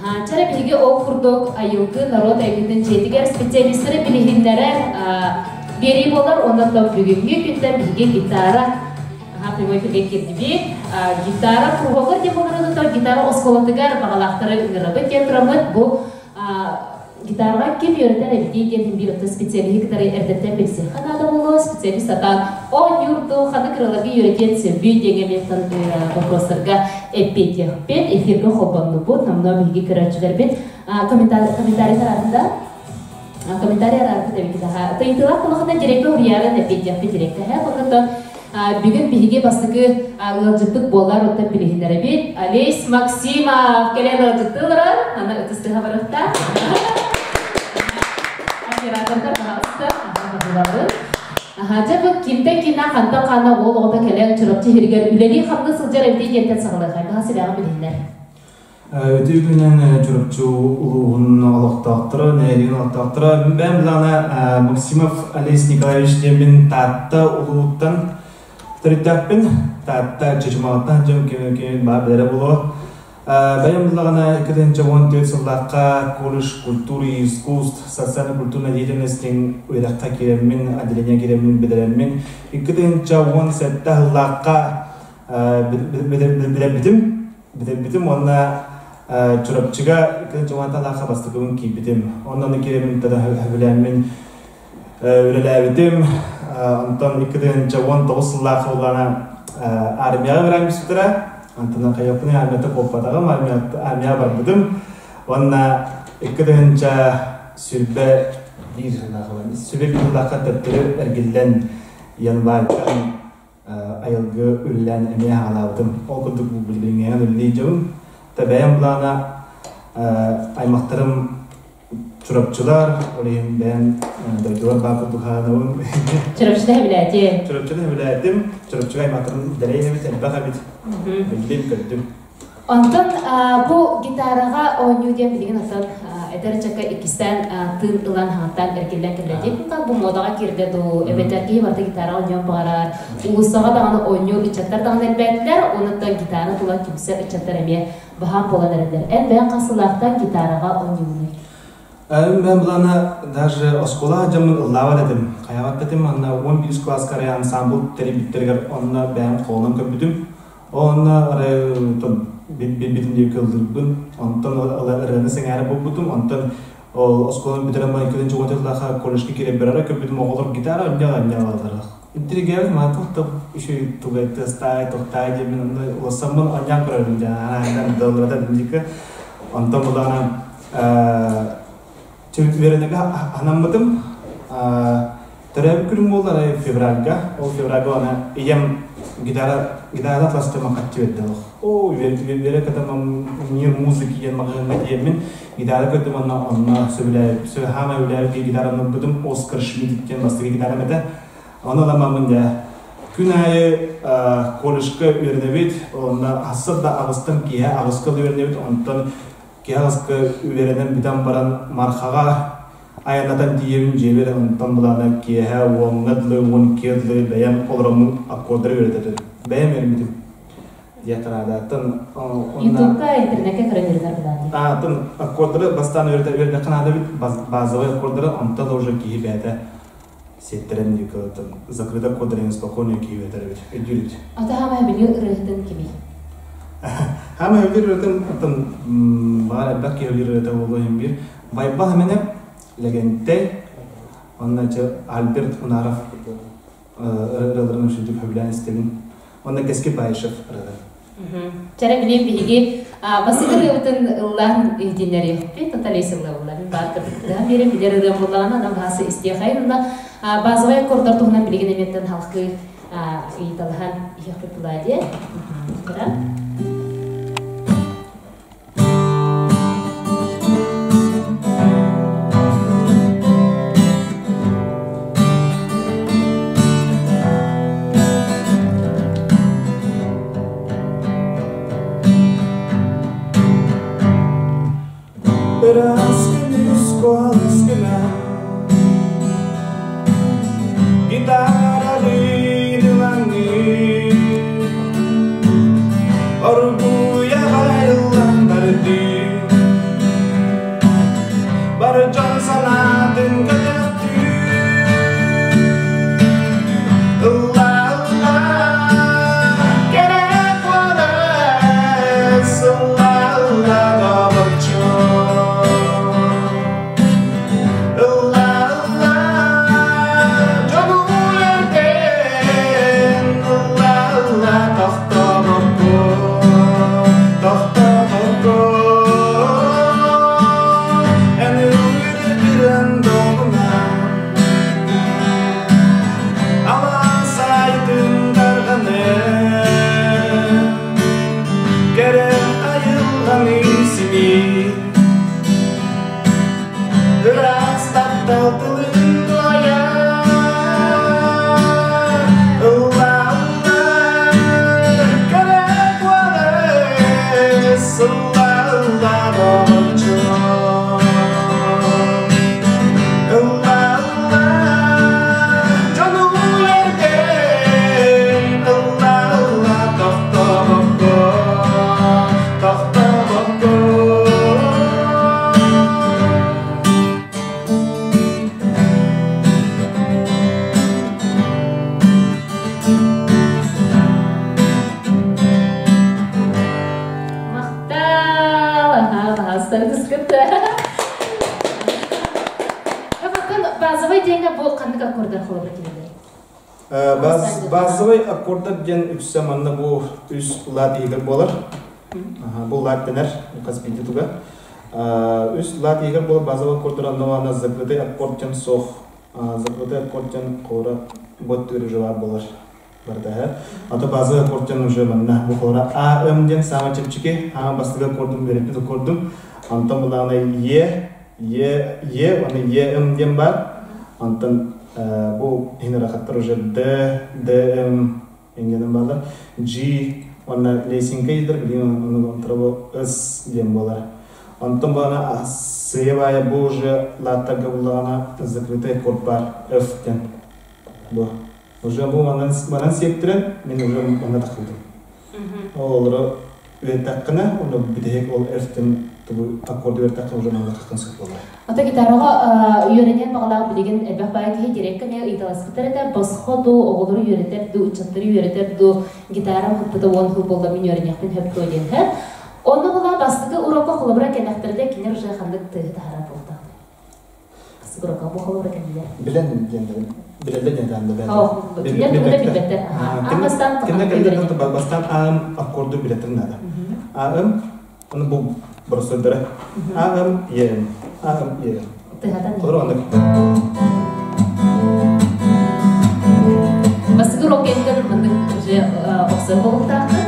Чара биһиги ол курдук Айылгы норуот айымньытын дьиэтигэр специалистары билиһиннэрэр биэрии буолар. Онон бүгүҥҥү күнтэн биһиги гитара прямой эфиргэ киирдибит. Гитара кругогар диэн буолар, гитара оскуолатыгар баҕалаахтары ыҥырабыт диэн тураммыт. Бу гитараҕа ким үөрэтэр эбитий диэн биир оттон специалиһы кытары эрдэттэн билсиэххэ наада буолуо. Специалист сатаан оонньуурду, ханнык ырыаларга үөрэтиэн сөбүй диэҥэ миэттэн вопростарга эппиэтиэхпит. Эфиргэ холбоннубут, номнуо биһиги көрөөччүлэрбит комментарий тараатында комментарий араарбыт эбит аха. Тыйытылаах кулахына директор уруйаарын эппиэтиэхпит директэһэ. Оннуттан бүгүн биһиги бастакы ыалдьыппыт буолар оттон билиһиннэрэбит. Олесь Максимов кэлэн ыалдьыттыыларар. Аны ытыстыха барыхта. Оператордар баҕалыста. Баҕалабын. Дьэ бу кимтэн кимнээх хантан ханна уол оҕото кэлэн Чурапчы иһиригэр үлэлии-хамныы сылдьар эбитий диэнтэн саҕалыахай. Баҕа сибээҕи билиһиннэр. Үтүө күнүнэн Чурапчы улууһун олохтоохторо, нэһилиэгин олохтоохторо. Бэйэм былаана Максимов Олесь Николаевич диэммин Таатта улууһуттан төрүттээхпин. Таатта Чычымаҕыттан дьон кими баар билэрэ буолуо. Бэйэм буллаҕына 2014 сыллаахха колледж культуры и искусств социально-культурной деятельности үөрэххэ киирэммин, отделение киирэммин бүтэрэммин 2017 сыллаахха бүтэрбитим. Бүтэрбитим уонна Чурапчыга 2017 бастакыбын киирбитим. Онно киирэммин сөбүлээммин үлэлээбитим. Онтон 2019 сыллаах сыллаана армияҕа баран бүспүтэрэ. Онтон хайыахпыный армията куоппатаҕым, армияҕа барбытым. Уонна 2021 сыллаах сүбэ сыллаахха төттөрү эргиллэн январьтан айылгы үллээн эмиэ хаалаабытым. Ол курдук билиҥҥээн үллии дьон. Бэйэм былаана аймахтарым Чурапчылар, ол иһин бэйэм дойдубар баар курдук хаанабын. Чурапчыта хэбилээтиэ. Чурапчыта хэбилээтим. Чурапчыга аймахтарым дэлэй эбит, элбэх эбит. Биллим, көрдүм. Онтон бу гитараҕа оонньуу диэн билигин оттон эдэр ыччакка иккистээн тыын ылан хаҥаттаан эргиллэн кэллэ диэн бу муодаҕа киирдэ дуу эбэтэр киһи барыта гитара оонньуон баҕарар уулуссаҕа даҕаны оонньуур ыччаттар даҕаны элбээтилэр онуттан гитара тула түмсэр ыччаттар эмиэ баһаам буолан эрэллэр. Эн бэйэҥ хас сыллаахтан гитараҕа оонньуугунуй? Мен былаана даже оскуола дьоммун ыллаабат этим. Хайаабат этим, анна 11 класска арай ансамбл тэрийбиттэригэр онно бэйэм холонон көрбүтүм. Онно арай билбитим диэки ыллыырбын. Онтон ырыаны сэҥээрэ буолбутум. Онтон ол оскуоланы бүтэрэн баран кэлин чугатыллаха колледжка киирэн барара көрбүтүм оҕолор гитара онньоҕ онньоҕ Интригэбит маатыл топ үчүгэй тугай тыастаай тохтаай диэммин онно улассаммын оонньоон көрөрүм дьэ анаан дыллата димдика онтон булаана үөрэнэргэ анаммытым төрөөбүт күнүм буолла февральга ол февральга ана ийэм гитара гитара атластыма хаччы берди о үөрэ катамам мир музыки диэн маҕаһыыҥҥа тиийэммин гитара көрдүм онно онно сөбүлээбит хаамай үлээбит гитараны ылбытым Оскар Шмидт диэн бастакы гитарам этэ. Ону ыламмын дьэ күн аайы колледжка үөрэнэбит, онно ассыр да аҕыстан киэһэ аҕыска үөрэнэбит, онтон киэһэ аҕыска үөрэнэн бүтэн баран Мархаҕа айаннатан тиийэбин дьиэбэр, онтон былаана киэһэ уоҥҥа дылы, 12 дылы бэйэм олороммун аккордары үөрэтэбин. Бэйэм үөрэммитим. Диэххэ наада. Ютубка, интернеккэ көрөн үөрэнэр былаан. Атын аккордары бастаан үөрэтэр наада эбит, базовый аккордары, онтон уже киһи бэйэтэ сиэттэрэн диэки закрыто кодерин спокойно киибэтэр эбит өйдүүр эбит. Ата хаама билир ырыаһытын кимий? Хаама билир ырыатын атын баар элбэх киһи билир ырыата буолуо иһин биир Байбал Хэмэнэп Лэгэнтэй уонна Альберт Унаров ырыаларын үчүгдүк сөбүлээн истэбин. Уонна Кэскил Баишев ырыалар. Чэрэ билим биһиги бастакы ырыабытын ыллаан иһитиннэриэхпит, тоталей ыллабылларын баар кыргыттыһан биэрэн билэр ырыам буоллаҕына, онон баасы истиэхэйин уонна базовай аккордар туһунан билигин эмиэттэн халкы ыйыталаһан иһиэхпит буолаа диэ. Ыраас күнүс куолас гына гитаралыын ылаҥыы оргууйа айыллан бардыы. Пожалуйста, ытыскыт. Оттон базовый диэҥҥэ бу ханнык аккордар холобура киирэллэр? Базовый аккордар диэн үксэ манна бу үс лад иһигэр буолар. Бу лад дэнэр, хас биирдии туга. Үс лад иһигэр буолар базовый аккордар онно закрытый аккорд диэн суох. Закрытый аккорд диэн холобура бот түгэр уже баар буолар. Бардаһа. Ата базовый аккорд диэн уже манна бу холобура А, М диэн саамай чэпчэки, А бастакы аккордум үөрэппит аккордум. Онтон булаана Е, Е, Е, уонна Е, М диэн баар. Онтон бу иһин ырахаттар уже Д, Д, М ингенен баалар. G уонна лесенка идер билигин ону онтура С диэн буолар. Онтон баана сыйа баайа бу уже лааттарга буллаҕына закрытый аккорд баар F диэн. Бу. Уже бу манан манан сиэттирэн мин уже манна тахсыбытым. Ол олору үөрдэххинэ, уонна бүтэһик ол F-тэн тугу аккорду үөрдэххинэ уже манна тахсан сөп буолар. Ата гитараҕа үөрэниэн баҕалаах билигин элбэх баай киһи дирекка эмиэ ыйыталаспыттар этэ. Босхо дуу, оҕолору үөрэтэр дуу, ыччаттары үөрэтэр дуу, гитарам хыппыта 10 сыл буолла, мин үөрэниэхпин сөп дуо диэн. Онно була бастакы урокка холобура кэллэхтэринэ кинилэр уже ханнык тыаһы таһаарар буолтаҕына. Сыгырга бу холобура кэллилэр. Билэн диэн билэллэр диэн таанда бэйэтэ. Кинилэр тугу да билбэттэр. Аан бастаан Кинилэр кэллэр бастаан аам аккорду билэтэр наада. Аам оны бу боростойдара. Аам ем. Аам ем. Тыһатан. Холобура оннук. Бастакы урок кэнниттэн маннык уже охсор буолуохтаахтар.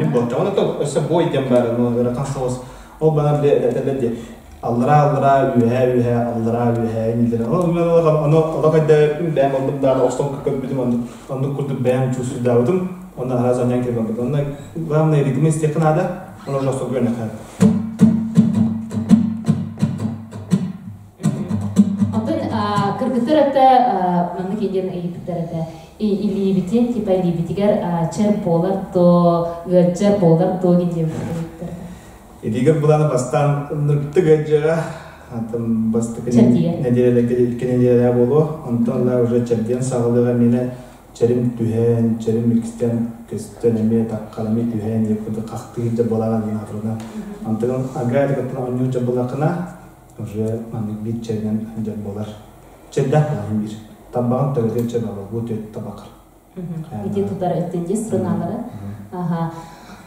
Мин болта. Оны то өссө бой диэн баар, ну ырахан соҕус. Ол бана биле этэллэр дии аллараа-аллараа, үөһээ-үөһээ, аллараа-үөһээ иннилэрэ. Ону олох өйдөөбүппүн, бэйэм оннук даҕаны охсон көрбүтүм, оннук, оннук курдук бэйэм чувствуйдаабытым, онно араас анньан кэлбэппит. Онно главное ритми истиэххэ наада, ону уже охсорго үөрэнэххэ. Онтон кыргыттар этэ маннык индиан ыйыппыттар этэ илиибитин типа илиибитигэр чэр буолар то ыалдьар буолар то диэн ыйыппыттар. Итигэр былааны бастаан ынырыктык ыалдьыаҕа, антон бастакы нэдиэлэлэргэ икки нэдиэлэ буолуо, онтон ыла уже чэрдиэн саҕалыаҕа миэнэ чэрим түһэн, чэрим иккистээн көстөн эмиэ таххан эмиэ түһэн диэн курдук хахтыыр дьабылаҕа диэн аатырына. Онтон ага кыттан оонньуур дьабылахына уже маннык биир чэринэн дьар буолар. Чэрдээх буолар биир. Табаҕын төбөтүн чэр бу түөт табакыр. Ити тутар өттүн струналары. Аха.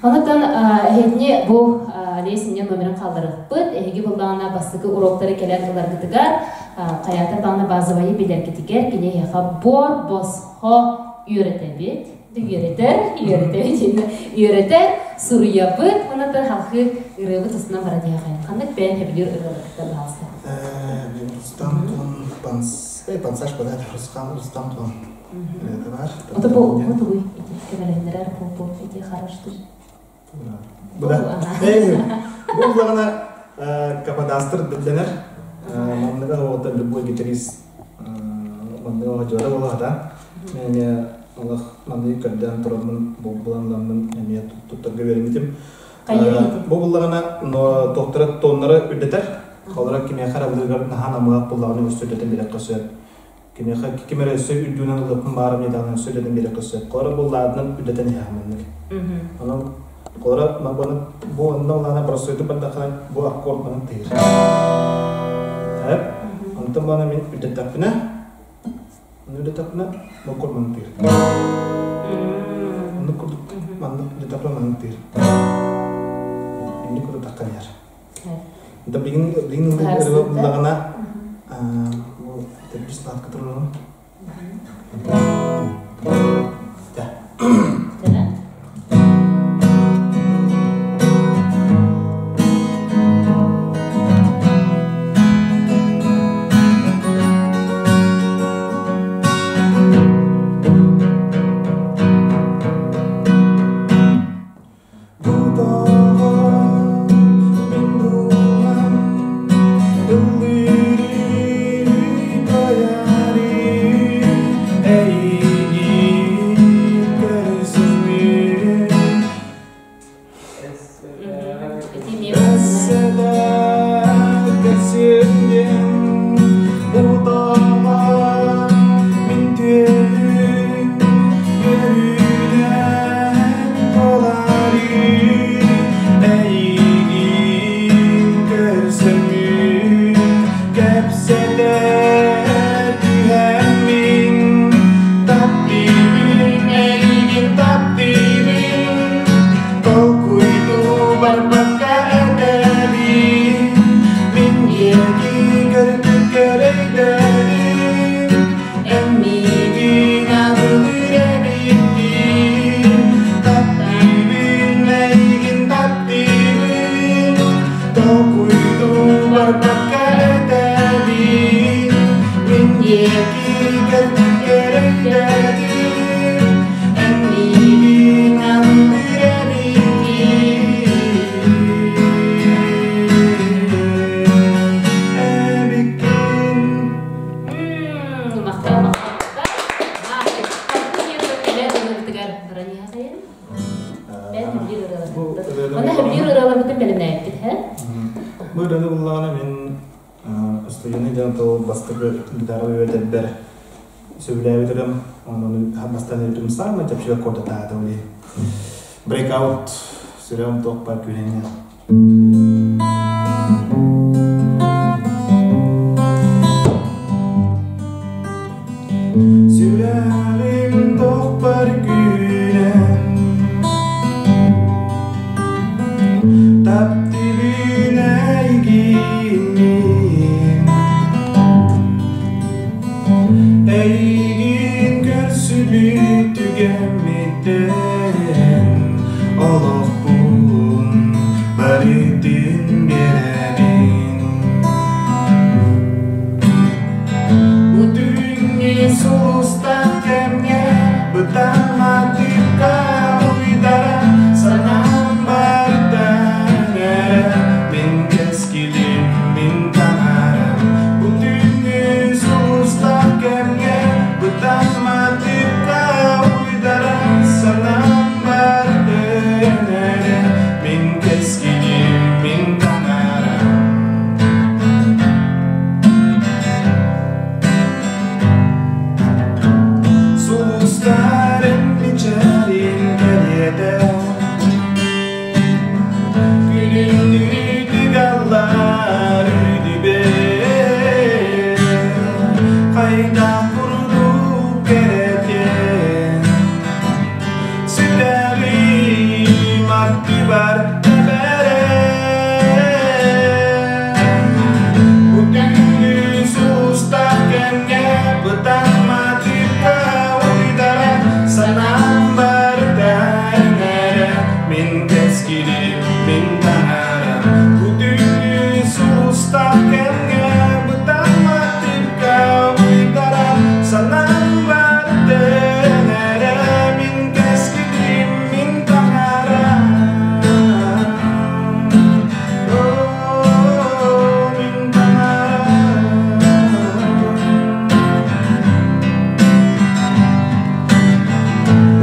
Онотон эһигини бу Олесь номерын хаалларыахпыт. Эһиги буллаҕына бастакы уроктары кэлэн ыларгытыгар хайаатар даҕаны базовайы билэргитигэр кини эһиэхэ бор босхо үөрэтэбит. Үөрэтэр, үөрэтэбит, үөрэтэр, суруйабыт. Онотон халхы ырыабыт устунан бара диэхэ. Ханнык бэйэн хэбилүүр ырыаларгыттан баҕалста? Рустам Тун Пансаш подать Рустам Рустам Тун. Это бар. Ото бу бу тугуй ити көмөлөһүннэрэр бу бу ити хорош Бу да. Бу буллаҕына каподастр дэнэр. Манныга оҕото любой гитарист манныга оҕо буолаата. Эмиэ олох манныгы көрдөөн тураммын булан ламмын эмиэ туттарга үөрэммитим. Бу буллаҕына тохтора тоннары үрдэтэр. Холора кимиэхэ аралыгар наһаа намыһах буллаҕына өссө үрдэтэн биэрэххэ сөп. Кимиэхэ ким эрэ өссө үрдүнэн ылыахпын баарым диэтэҕинэ өссө үрдэтэн биэриэххэ сөп. Холоро буллаатынан үрдэтэн иһэҕин маннык. Онон холоро бу онно улаана боростуойдук бардаххына бу аккорд манан тыыр. Тэп. Онтон баана мин үрдэттэхпинэ Ону үрдэттэхпинэ бу аккорд манан тыыр. Оннук курдук маннык үрдэттэхпинэ манан тыыр. Инник курдук таххан иһэр. Да билигин билигин ырыа буллаҕына бу төрдүс лаатка турарым. Да. Уорбакка этэбин, мин диэки кэркэрдээтим, эн миигин андыр эбиккин, эбиккин. Махтал, махтал. Бэн биир ырыаларбытын. Онно биир ырыаларбытын бэлэмнээбиппит, һэ? Бу ырыаны буллаҕына мин устудьуоннай дьон тыл бастакы гитара үөрэтэрбэр сөбүлээбит ырыам. Онон бастаан үөрэтим самый чэпчэки аккордатаата ол Breakout сүрэҕим туох баар күүһэҥҥэ. Сүрэҕим туох баар күүһүнэн Таптыыбын эйигин Эйигин көрсүбүт түгэммиттэн Олохпун барытын биэрэбин Бу түүҥҥү сулустаах кэмҥэ Бытамматыкка уйдара Санаам барытан эрэ Мин кэскилим, мин таҥарам Бу түүҥҥү сулустаах кэмҥэ Бытамматыкка уйдара Санаам барытан эрэ Мин кэскилим, мин таҥарам. Сулустарын мичээрин кэриэтэ Күлүмнүү тыгаллар үдүбэ Хайдах курдук кэрэтиэн Сүрэҕим аттыбар тэбэрэ Бу түүнү сустаах кэмҥэ бытамматыкка уйдара Санаам барыта эрэ мин кэскилим, мин таҥарам Бу түүнү сустаах кэмҥэ бытамматыкка уйдара Санаам барыта эрэ мин кэскилим, мин таҥарам Оо, мин таҥарам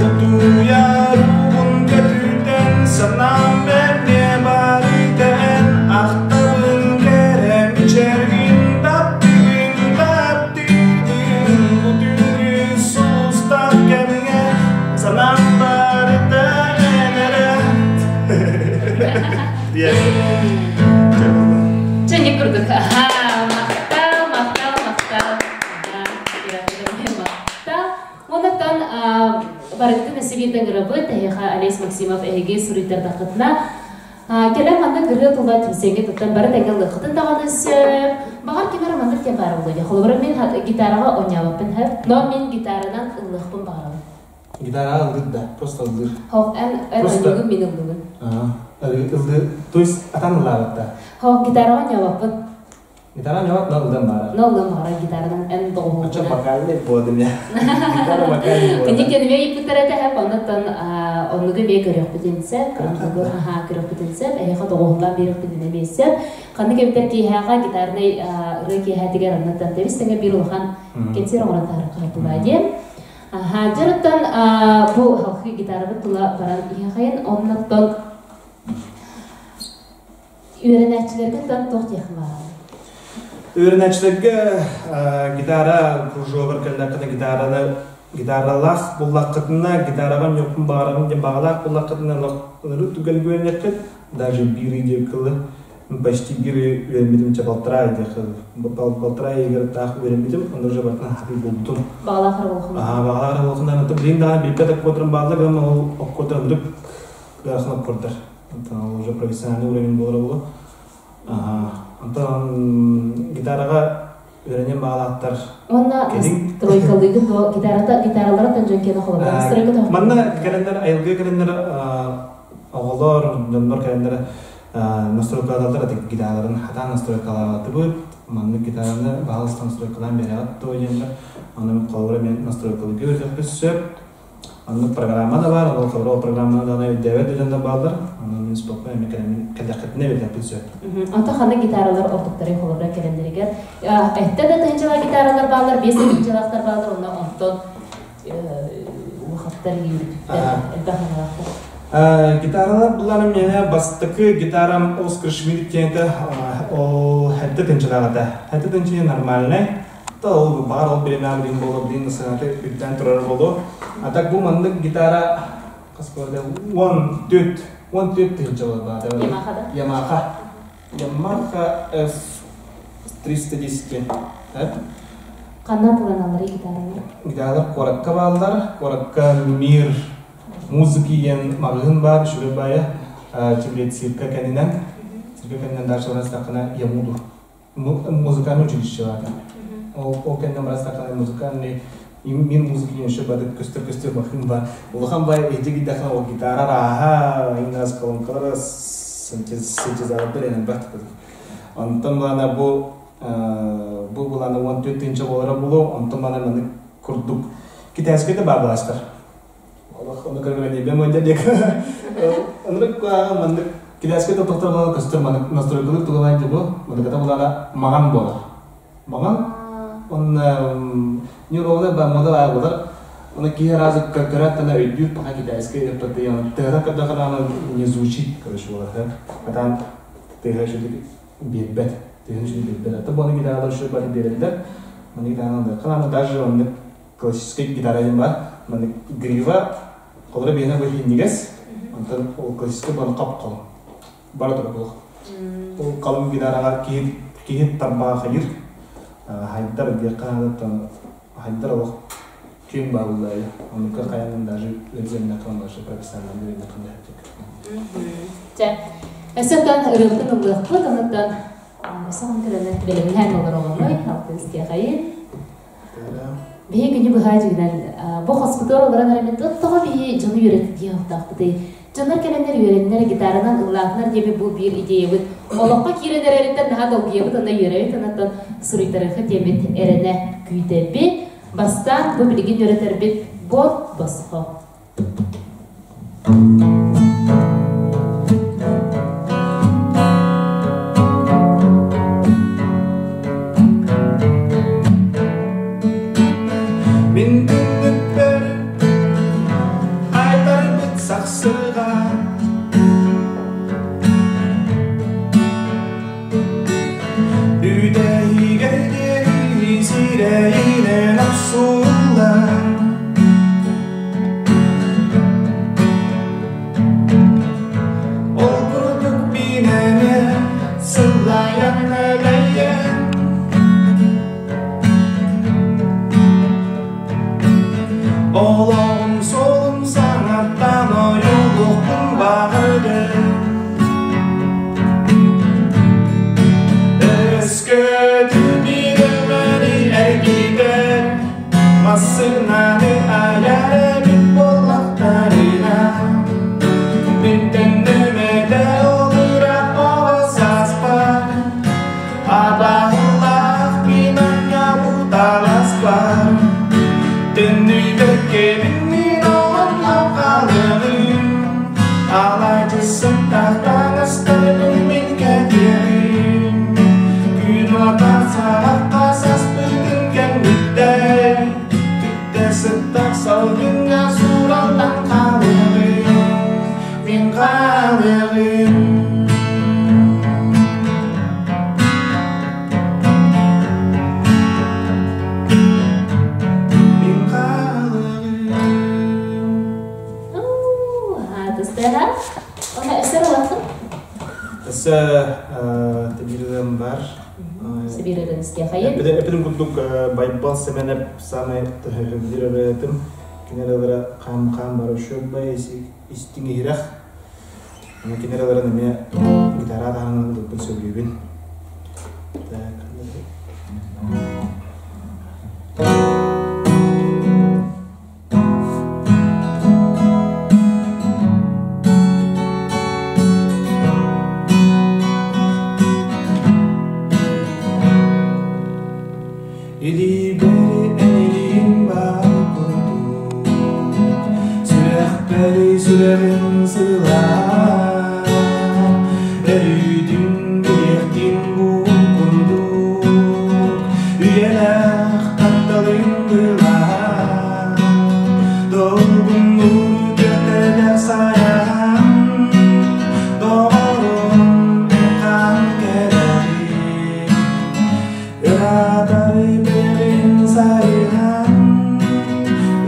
Утуйар уун көтүтэн санаам эмиэ барытан ахтабын кэрэм чэргин таптыгын таптыгын бу түүнү сулустаах кэмҥэ санаам барытан эрэ Yes. Чэ, курдук. Аха, махтал, махтал, махтал. Махтал. Онтон барытын эсибиэтэн ырабыт, эһиэхэ Олесь Максимов эһиги суруйтардаххытына, кэлэн манна ырыа тула түмсэҥҥэ туттан бары тэҥҥэ ылыаххытын даҕаны сөп. Баҕар ким эрэ маннык диэн баар буолуо дии. Холобура, мин гитараҕа оонньообоппун сөп, но мин гитаранан ыллыахпын баҕарабын. Гитараҕа ыллыыр да, просто ыллыыр. Хоп, эн эн Просто ыллыгын, мин ыллыгын. Ыллыыр, то есть атан ыллаабат да. Хоп, гитараҕа оонньообоппун. Гитара ньоот но ылдан баара. Но ылдан баара гитаранан эн Оччо доҕуһуолгунан. вокальный буолдум я. Гитара вокальный буолда. Инник эмиэ ыйыппыттар этэ һэп, оннуттан оннугу эмиэ көрүөхпүтүн сөп, оннугу аһаа көрүөхпүтүн сөп, эһиэхэ доҕуһуллаан биэриэхпитин эмиэ сөп. Ханнык эбитэр киэһээҕэ гитарнай ырыа киэһээтигэр оннуттан тэбис тэҥэ биир улахан кэнсиэр оҥорон таһаарыахха диэн. Аһаа, дьарыттан бу халхыы гитарабыт тула баран иһэхайын, оннуттан үөрэнээччилэргэ тан туох диэххин баҕарабын? Үөрэнээччилэргэ гитара кружогар кэллэххинэ гитараны гитаралаах буллаххытына гитараҕа ньуоппун баҕарабын диэн баҕалаах буллаххытына ынырык түгэн үөрэнэххит даже биир ый диэки кылы почти биир ый үөрэммитим ча полтора ый диэки полтора ыйыгар таах үөрэммитим онно уже бартан хатыы булбутум Баҕалаах эрэ буолхун. Баҕалаах эрэ буолхун билигин даҕаны билбэт аккордарын бааллар гынан ол аккордар ынырык ыарахан аккордар. Онтон уже профессиональный уровень буолара буолуо. Онтон гитараҕа үөрэнэн баҕалаахтар Уонна настройкалыыгын дуо? Гитарата, гитаралара тон дьон киэнэ холобура. Настройка тоһо. Манна кэлэннэр, айылгы кэлэннэр оҕолор, дьоннор кэлэннэр Настройкалааталлар ати гитараларын хатаан настройкалаабатыбыт. Маннык гитараны баһылыстан настройкалаан биэрэҕит дуо диэннэр. Аны холобура мен настройкалыырга үөрэтиэхпит сөп. Оннук программа да баар, ол холобура ол программаны даҕаны өйдөөбөт да дьон да бааллар. Онон мин спокойно эмиэ кэлэммин кэллэххитинэ үөрэтиэхпин сөп. Онтон ханнык гитаралар ордуктарый холобура кэлэллэригэр? Эттэ да тыһыынчалаах гитаралар бааллар, 5 тыһыынчалаахтар бааллар, онно онтон улахаттар үүрүттэр, элбэх аналаахтар. Гитаралар булларым миэнэ бастакы гитарам Оскар Шмидт диэнтэ ол хэттэ тыһыынчалаах этэ. Хэттэ тыһыынча нормальный. Та ол баҕар ол бириэмэҕэ билин буолуо, билин сыаната үрдээн турар буолуо. А так бу маннык гитара хас буолла 14 14 тыһыынча буолла. Ямаха да? Ямаха. Ямаха S310 Так. Ханна атыыланалларый гитаралар? Гитаралар куоракка бааллар. Куоракка Мир музыки диэн маҕаһыын баар, үчүгэй баайа. Чебрец цирка кэннинэн. Цирка кэннинэн дальше барастаххына Ямуду. Музыкальный училище баата. Ол кэннинэн барастаххына музыкальный мир музыки еще бадык көстөр-көстөр махын ба. Улахан бай эдьи гидаха ол гитара рааха, иннас колонкалара синтезатордар энен бат. Онтон балана бу булана 14 тыһыынча буолара булу, онтон бана маннык курдук китайскай да баабылаастар. Олох ону көргөрө диэбэм уонна диэк. Оннук маннык китайскай да тохтор буолан көстөр маннык настройкалыыр тугулаан дьэ бу маныката булаана маҕан буолар. Маҕан онна неровная ба мода баа буолар. Оны киһи разы көрөттана өйдүүр пока китайскай өптөттөйөн тыһа көрдөхөнө не звучит короче буолар. Атан тыһа шүдүк биэрбэт. Тыһын шүдүк биэрбэт. Ата буоны гитаралар шүдүк бары биэрэллэр. Маны гитараны аны даже оннук классическай гитара диэн бар. Маннык грива холоро биэнэ бу иһинньигэс. Онтон ол классическай буону хап-халыҥ. Бара турар буолуох. Ол халыҥ гитараҕа киһи киһи тарбаҕа хайыр. Хайдар диэххэ наадаттан хайдар олох киэҥ бааллаайы. Оннукка хайанан даже өйдөннөххө даже профессионально өйдөннөххө Чэ, өссө ырыабытын ыллыахпыт, онуттан соҕон көрөнөр бэлэмнээн олороҕоной, алтыыстиэхэйин. Биһи күнү быһа дьигинэн бу хоспутугар олорон эрэбит тоҕо биһи дьону үөрэтиэ охтоохпутуй. Дьоннор кэлэннэр үөрэннэр гитаранан ыллаатынар диэби бу биир идеябыт олоххо киирэн эрэриттэн наһаа долгуйабыт уонна үөрэбит онон суруйтарыахха диэмит эрэнэ күүтэбит. Бастаан бу билигин үөрэтэрбит бот босхо. Мин түннүкпэр айтарбыт сахсыга Үтэһигэр диэри сирэйинэн охсуллан Ол курдук мин эмиэ сыллайан элэйэн Олоҕум суолум саҥаттан ойуулуохпун баҕардым Өскөтүн биирэмэни эргитэн массыынаны айар эбит буоллахтарына Мин төннүмэтэ олура оҕо сааспар Абаһылаах мин анньабыталаспар Төннүбэккэбин мин олонно хаалыаҕым Алаадьысын таҥастарбын мин кэтиэҕим Күн уота саҕахха саспытын кэнниттэн Түптэ сыттах салгыҥҥа суураллан хаалыаҕым Мин хаалыаҕым Мин хаалыаҕым Аатыстара. Она өссө ылаттым. Өссө Тибирым бар. Сибирырын истиэхэйин. Эпидем курдук Байбал Семенеп самай төһөбүлүр ырыатым. Кинер хаам-хаам бар үшөббай истиҥ иһирэх. Аны кинер ыларын эмиэ гитара таһынан ылбын сөбүлүүбүн. Так. Илиибэр эн баар курдук, Сүрэхпэр сүрэҕин сылаа, Өрүүтүн билиэхтин бу курдук, Үйэлээх тапталын былаа, Долгуннуур көтөлөх сайаан, Доҕорум эн кэлэҕин. Ыраатар бэйэҕин сайыһан,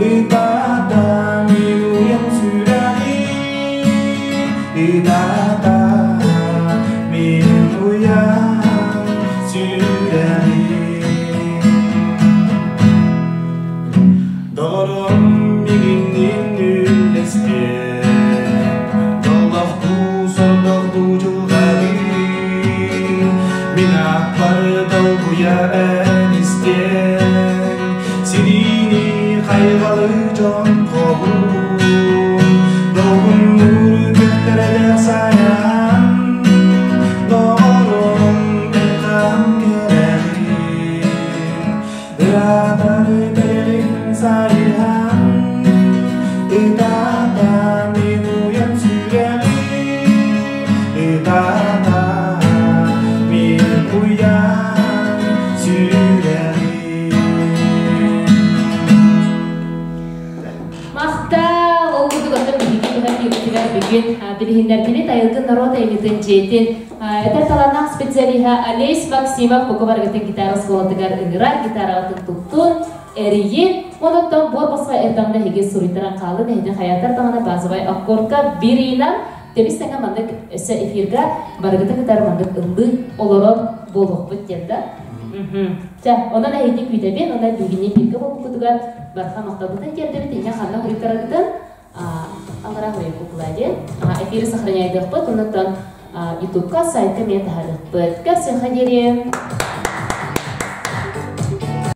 Ытаата мин уйан сүрэҕим, Ытаата мин уйан сүрэҕим. Доҕорум мигиннин үллэстиэ, Доллохтуу сордохтуу дьылҕабын, Мин ааппар долгуйа эн истиэҥ, Сириини хайҕалы дьон хоһуун, Долгуннуур көттөрөдөх сайаан, Доҕорум эн кэлэҕин. Ыраатар бэйэҕин сайыһан, Ытаата мин уйан сүрэҕим, Ытаата мин уйан сүрэҕим. Махтал! Ол курдук оттон биһиги туһан биэрбитигэр бүгүн билиһиннэрбини Тайылгын норуот айымньытын дьиэтин этэр талааннаах специалиһа Олесь Максимов бука барыгытын гитара оскуолатыгар ыҥырар, гитараҕытын туттун, эрийин, онуттан буор босхо эрдэҕинэ эһиги суруйтаран хаалын, эһиги хайаатар даҕаны базовай аккордка биир ыйынан тэбис тэҥэ маннык өссө эфирга барыгытын кытары маннык ыллыы олорор буолуохпут диэн да. Чэ, онон эһиги күүтэбин, онон биһигини бииргэ буолбуккутугар барҕа махталбытын тиэрдэбит, инньэ ханна суруйтараргытын аллараа хуйуккукла диэн эфири сохраняйдыахпыт, оннуттан ютубка, сайтка эмиэ таһаарыахпыт. Көрсүөххэ диэри!